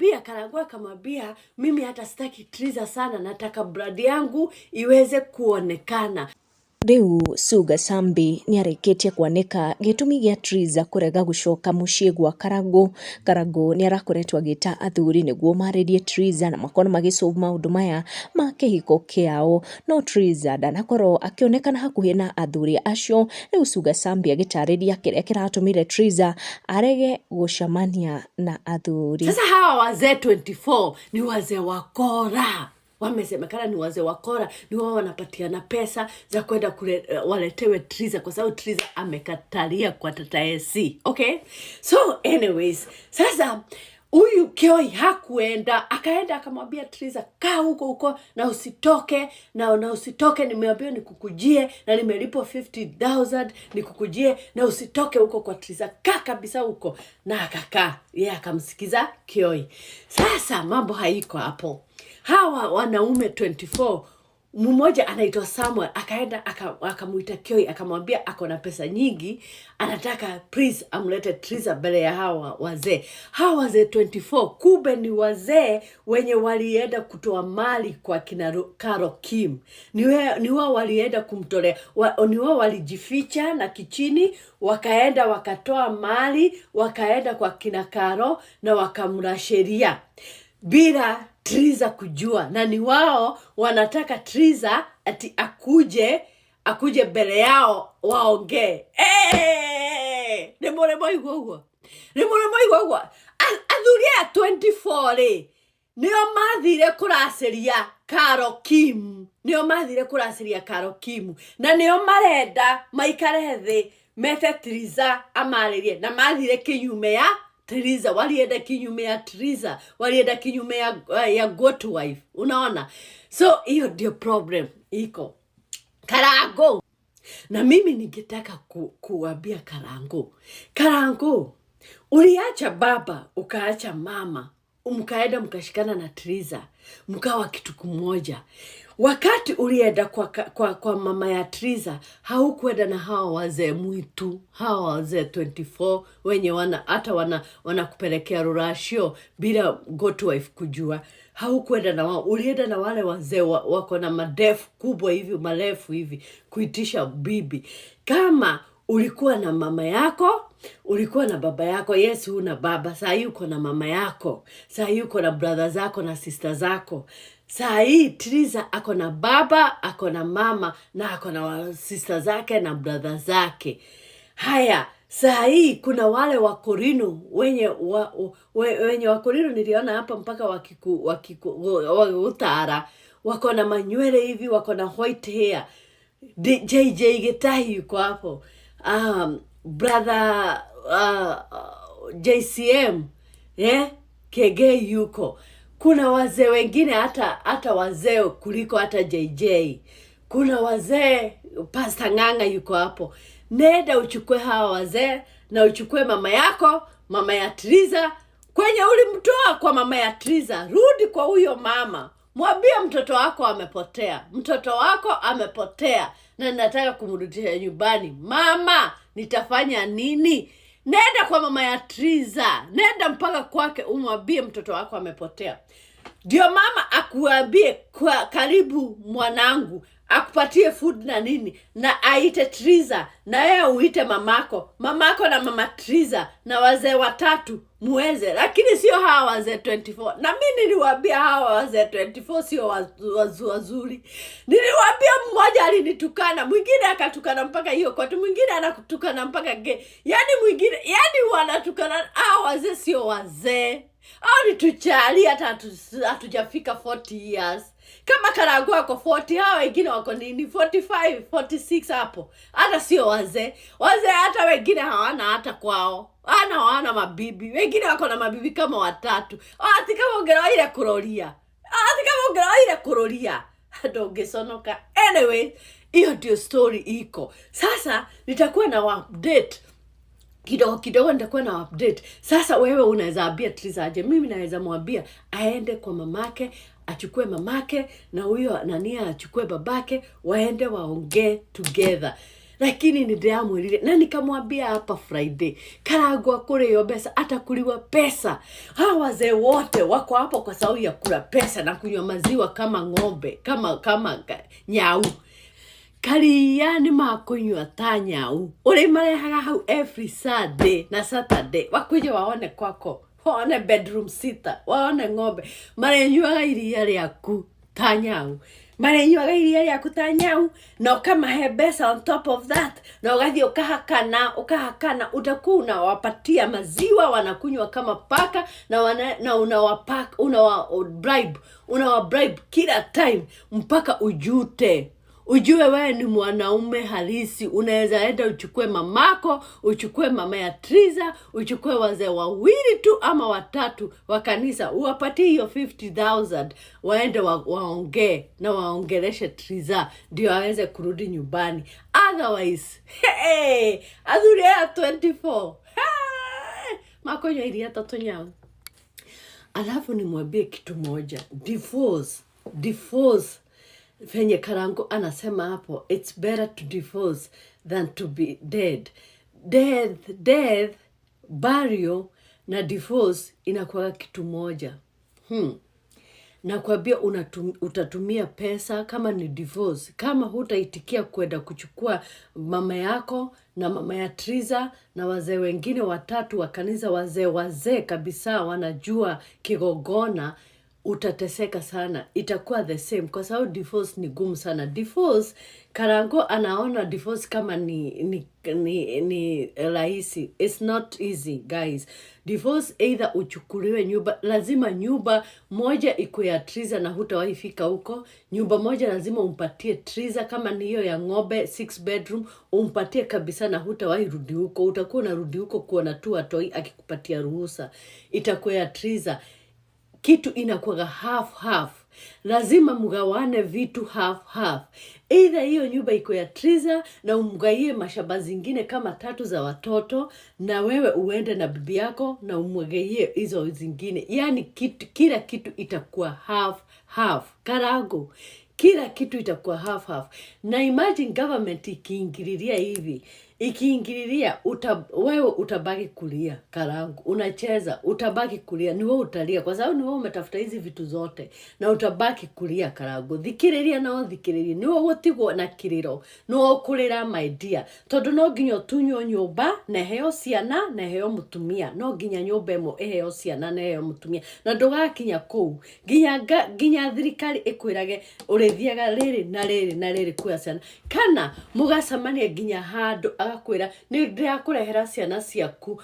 Akamwambia Karangu, akamwambia, "Mimi hata sitaki Triza sana, nataka blood yangu iweze kuonekana." Rĩu Sugar Sambi nĩarĩkĩtie kwanĩka gĩtũmi gĩa Triza kũrega gũcoka mũciĩ gwa Karangũ. Karangũ nĩarakoretwo agĩta athuri nĩguo marĩrie Triza na makorwo magĩ solve maũndũ maya ma kĩhiko kĩao, no Triza ndanakorwo akĩonekana hakuhĩ na athuri acio. Rĩu Sugar Sambi agĩtarĩria kĩrĩa kĩratũmire Triza arege gũcemania na athuri. Sasa hawa wazee 24 ni wazee wakora, wamesemekana ni wazee wakora, ni wao wanapatiana pesa za kwenda kule waletewe Triza kwa sababu Triza amekatalia kwa Tata AC. Okay, so anyways, sasa huyu Kioi hakuenda, akaenda akamwambia Triza, "Kaa huko huko na usitoke, na usitoke, nimeambiwa nikukujie na nimelipwa 50,000 nikukujie na usitoke huko kwa Triza, kaa kabisa huko." Na akakaa yeye, akamsikiza Kioi. Sasa mambo haiko hapo. Hawa wanaume 24, mmoja anaitwa Samuel, akaenda akamuita Kioi, akamwambia ako na pesa nyingi, anataka please amlete Triza mbele ya hawa wazee. Hawa wazee 24 kumbe ni wazee wenye walienda kutoa mali kwa kina Karo Kim. Ni wao walienda kumtolea ni wao walijificha na kichini, wakaenda wakatoa mali, wakaenda kwa kina Karo na wakamrasheria bila Triza kujua, na ni wao wanataka Triza ati akuje mbele yao waongee. Hey! Nĩ mũrĩ mwaigua ũguo? Nĩ mũrĩ mwaigua ũguo? Athuri aya 24 rĩ, nĩo mathire kũracĩria Karo Kim, nĩo mathire kũracĩria Karo Kim, na nĩo marenda maikare thĩ mete Triza amarĩrie, na mathire kinyume ya Triza, walienda kinyume ya Triza, walienda kinyume ya goat wife, unaona? So hiyo ndio problem iko Karango. Na mimi ningetaka kuambia Karango, Karango, uliacha baba ukaacha mama, mkaenda mkashikana na Triza, mkawa kitu kimoja. Wakati ulienda kwa mama ya Triza, haukwenda na hawa wazee mwitu, hawa wazee 24 wenye wana hata wanakupelekea ruracio bila goat wife kujua. Haukwenda na wao, ulienda na wale wazee wako na madefu kubwa hivi, marefu hivi, kuitisha bibi. Kama ulikuwa na mama yako, ulikuwa na baba yako, yes, huna baba saa hii, uko na mama yako saa hii, uko na brother zako na sister zako saa hii. Triza ako na baba, ako na mama na ako na sister zake na brother zake. Haya, saa hii kuna wale wakorino wenye wakorino niliona hapa mpaka wakiku wakigutara, wako na manywele hivi, wako na white hair. JJ Gitahi yuko hapo, brother JCM, yeah? Kege yuko. Kuna wazee wengine hata wazee kuliko hata JJ. Kuna wazee, Pastor Ng'ang'a yuko hapo. Nenda uchukue hawa wazee na uchukue mama yako, mama ya Triza, kwenye ulimtoa kwa mama ya Triza, rudi kwa huyo mama, mwambie mtoto wako amepotea, mtoto wako amepotea na nataka kumrudisha nyumbani. Mama, nitafanya nini? Nenda kwa mama ya Triza, nenda mpaka kwake umwambie mtoto wako amepotea, ndio mama akuambie, "Kwa karibu mwanangu," akupatie food na nini, na aite Triza na yeye uite mamako, mamako na mama Triza na wazee watatu muweze, lakini sio hawa wazee 24. Na mi niliwaambia hawa wazee 24 sio wazuri. Niliwaambia mmoja alinitukana, mwingine akatukana mpaka hiyo kwetu, mwingine anakutukana mpaka ge, yani mwingine, yani wanatukana. Hawa wazee sio wazee, au ni tuchali hata hatujafika 40 years. Kama Karangu wako 40, hawa wengine wako nini, 45, 46 hapo, hata sio wazee. Wazee hata wengine hawana hata kwao, ana hawana mabibi, wengine wako na mabibi kama watatu. Ati kama ũngĩroire kũroria, ati kama ũngĩroire kũroria ndũngĩconoka. Anyway, hiyo ndio story iko sasa. Nitakuwa na update kidogo kidogo, nitakuwa na update. Sasa wewe unaweza ambia Triza aje? Mimi naweza mwambia aende kwa mamake, achukue mamake na huyo nania achukue babake, waende waongee together. Lakini nĩndĩramwĩrire na nikamwambia hapa Friday, Karangũ akũrĩo mbeca, atakuliwa pesa. Hawa wazee wote wako hapo kwa sababu ya kula pesa na kunywa maziwa kama ng'ombe, kama nyau. Karia nĩ makũnyua ta nyau, ũrĩ marehaga hau every Sunday na Saturday, wakuje waone kwako, waone bedroom sita, waone ng'ombe. Marĩnyuaga iria rĩaku ta nyau, marĩnyuaga iria rĩaku ta nyau, na ũkamahe mbeca on top of that, na ũgathiĩ ũkahakana, ũkahakana. Utakuwa unawapatia maziwa wanakunywa kama paka, na unawa bribe kila time mpaka ujute, ujue wewe ni mwanaume halisi. Unaweza enda uchukue mamako, uchukue mama ya Triza, uchukue wazee wawili tu ama watatu wa kanisa, uwapatie hiyo 50,000 waende waongee na waongeleshe Triza ndio aweze kurudi nyumbani. Otherwise, hey, athuri aya 24, hey, makonywa iria ta tũnyau. Alafu nimwambie kitu moja, divorce, divorce, venye Karangu anasema hapo, it's better to divorce than to be dead. Death, death, burial na divorce inakuwa kitu moja. Nakwambia utatumia pesa kama ni divorce, kama hutaitikia kwenda kuchukua mama yako na mama ya Triza na wazee wengine watatu wa kanisa, wazee wazee kabisa wanajua kigogona, utateseka sana, itakuwa the same, kwa sababu divorce ni gumu sana. Divorce, Karango anaona divorce kama ni rahisi. It's not easy, guys. Divorce, either uchukuliwe nyumba, lazima nyumba moja iko ya Triza na hutawahi fika huko. Nyumba moja lazima umpatie Triza, kama ni hiyo ya ng'ombe six bedroom, umpatie kabisa na hutawahi rudi huko. Utakuwa unarudi huko kuona tu atoi akikupatia ruhusa, itakuwa ya Triza. Kitu inakuwaga half half, lazima mgawane vitu half half. Either hiyo nyumba iko ya Triza na umgaie mashamba zingine kama tatu za watoto, na wewe uende na bibi yako na umwagaie hizo zingine. Yani kitu, kila kitu itakuwa half half. Karango, kila kitu itakuwa half half. Na imagine government ikiingililia hivi, ikiingililia, wewe utabaki kulia. Karangu, unacheza, utabaki kulia, ni wewe utalia, kwa sababu ni wewe umetafuta hizi vitu zote na utabaki kulia. Karangu, thikĩrĩria na ũthikĩrĩrie, nĩwe ũgũtigwo na kĩrĩro, nĩwe ũkũrĩra, my dear, tondũ no nginya ũtunywo nyũmba na ĩheo ciana na ĩheo mũtumia. No nginya nyũmba ĩmwe ĩheo ciana na ĩheo mũtumia, na ndũgakinya kũu nginya thirikari ĩkwĩrage ũrĩthiaga rĩrĩ na rĩrĩ na rĩrĩ kuoya ciana, kana mũgacemania nginya handũ agakwĩra, "Nĩ ndĩrakũrehera ciana ciaku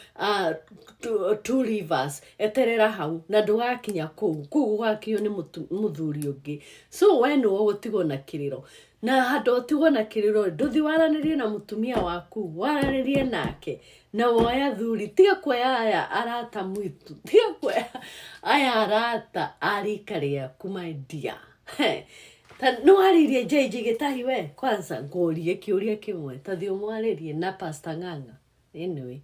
two rivers, eterera hau," na ndũgakinya kũu. Kũu gũgakinywo nĩ mũthuri ũngĩ. So we nĩwe ũgũtigwo na kĩrĩro, na handũ ũtigwo na kĩrĩro, ndũthi waranĩrie na mũtumia waku, waranĩrie nake na woya thuri. Tiga kuoya aya arata mwitu, tiga kuoya aya arata a rika rĩaku, my dear. Ta nĩ warĩirie JJ Gĩtahi? We kwanza ngũrie kĩũria kĩmwe, ta thiĩ ũmwarĩrie na Pastor Ng'ang'a. Anyway.